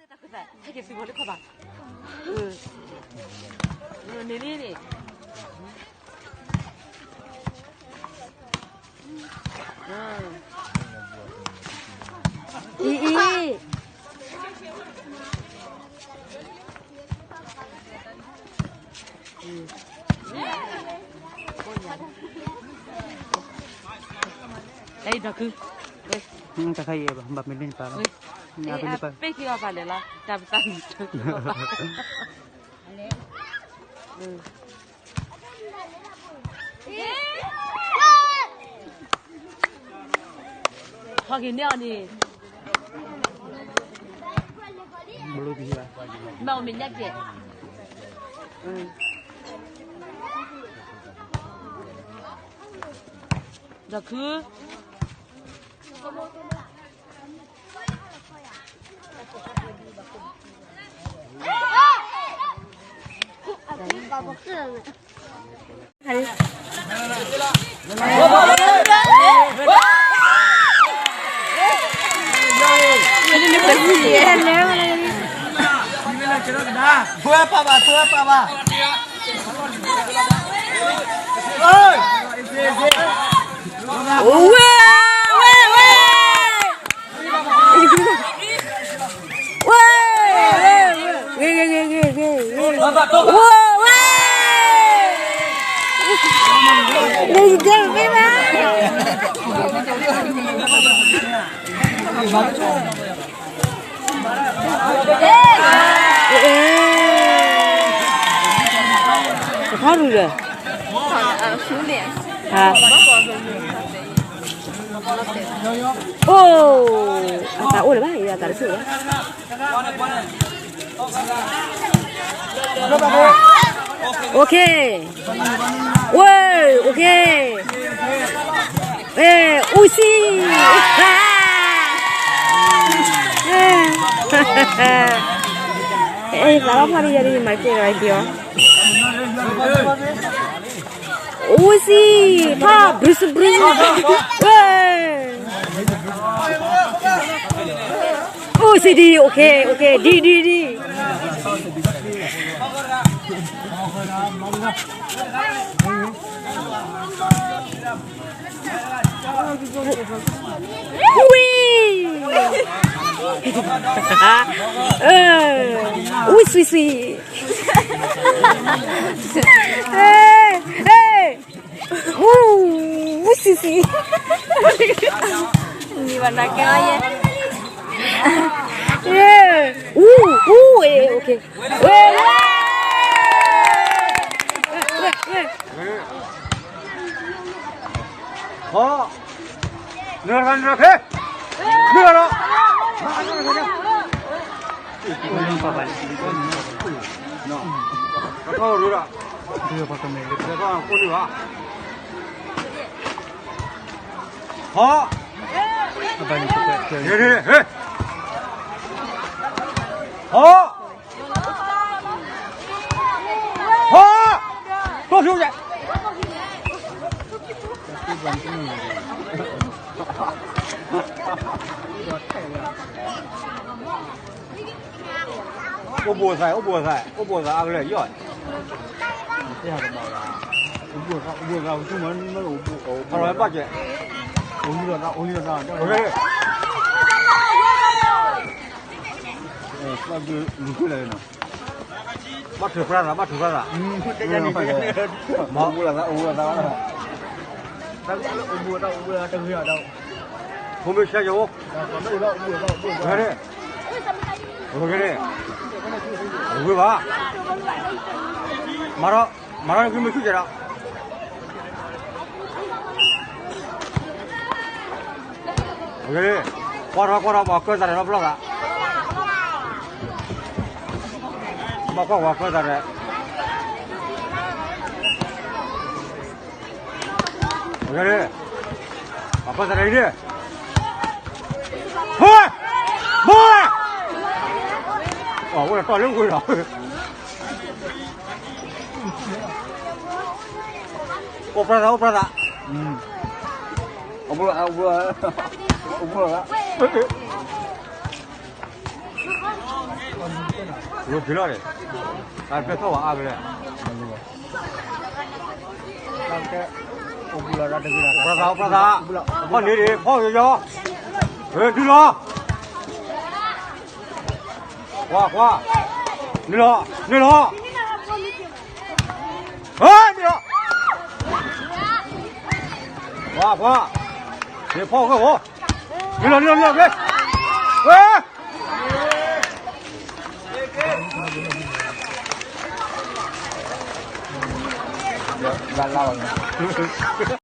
တၢ်ကသး ဟဲက့ၤသုးဝီၤလၢခီၣ်ဘၣ်. အၢ န့ၣ်လံန့ၣ် အံၤ အံၤ တၢ်အံၤဒီးခု တၢ်ခါအံၤ ဘၣ်မ့ၢ်လၢနပၢ်လီၤ. ပ့ၢ်ခံဂၤပာ်လဲၣ်လီၤ တၢ်ပသးမုၣ်တၢ်ပာ် ထီၣ်က့ၤန့ၢ်အီၤန့ၣ် မ့ၢ်အိၣ်မ့ၢ်ညၣ်ကဲး ဒီးခု ပၢပာ်ဘၣ် ပၢပာ်ဘၣ်. ဝဲ ဝဲ ဝဲ ဝဲ ဝဲ ဂ့ၤ ဂ့ၤ ဂ့ၤ ဂ့ၤ ဂ့ၤ ဝဲ ဝဲ ဂ့ၤ ဂ့ၤ ဂ့ၤ တခါရူၤလၢ ဟါ အိၣ် အသးအိၣ်လၢၤဘၣ် ယသးတဆူၣ်ဘၣ်. โอเค ဝဲ โอเค အဲ အူစံ အဲ သးလီၤဖးဒ်ယၤဒ်ယမၤကဲလီၤဒ်အီၤ အူစံ ဖး ဘြူးစဘြူး ဝဲ အူစံဒံ โอเค โอเค ဒံ ဒံ ဒံ ဝံ အၢ ဝံ swing swing ဟ့ ဟ့ ဝံ swing swing နံၤဘၣ်နၤကဲအီၤယဲ ဝံ ဝံ ဝံ ဝဲ ဝဲ ဝဲ ဝဲ ဟီၣ် နုာ်လီၤ နုာ်လီၤ ဖဲ နုာ်လီၤ နုာ်လီၤ တၢ်ထီၣ်ရူဒီး တၢ်ထီၣ်ကိၢ်နုာ်ဘၣ် ဟီၣ် ဟ့ ဟ့ ဟ့ ဟီၣ် ဟီၣ် တိၢ်ဆူၣ်ယဲၢ် အိၣ်ဘှံးသး အိၣ်ဘှံးသး အိၣ်ဘှံးသးအါကလဲာ်ယီၢ် အိၣ်ဘှံးသး အိၣ်ဘှံးသး အိၣ်ဘှံးသး အိၣ်ဘှံးသး အိၣ်ဘှံးသး ဘၣ်ထုးပြၢသး ဘၣ်ထုးပြၢသး မ့ၢ် ဖိမ့ၢ်ဆဲးယအိၣ် ဂဲၤန့ၣ် ဂဲၤန့ၣ် ဂ့ၤဘၣ် မၤထီၣ် မၤထီၣ်န့ၣ် ဂ့ၤမ့ၢ်ဆူၣ်ကဲးဒီး ကွၢ်ထီၣ် ကွၢ်ထီၣ် ပှၤကၢသးဒီးနီတဘျီသး ဘၣ်ကွၢ်ပှၤကၢသးဒီး ပှၤကၢသးဒီးအံၤန့ၣ် ဟိ ဘိ အိၣ်ဝဲတီၢ်လၢဝ့ၢ်ဒီး အိၣ်ပြၢသး အိၣ်ပြၢသး အိၣ်ပြၢ အိၣ်ပြၢ အိၣ်ပြၢသး ဟဲ လီၤဖံးလီၤန့ၣ်, တၢ်ကဲထီၣ်ဝဲအါဖဲလဲၣ်, ပြၤသးပြၤသး, ဖီၣ်န့ၣ်ဒံး ဖီၣ်ယီၤယီၤ, ဒုးလီၤ, ကွၢ်ကွၢ်, နုာ်လီၤ နုာ်လီၤ, နုာ်လီၤ, ကွၢ်ကွၢ်, နဖီၣ်အိၣ်ဖဲအိၣ်, နုာ်လီၤ နုာ်လီၤ နုာ်လီၤ, ဝဲ လၢလၢ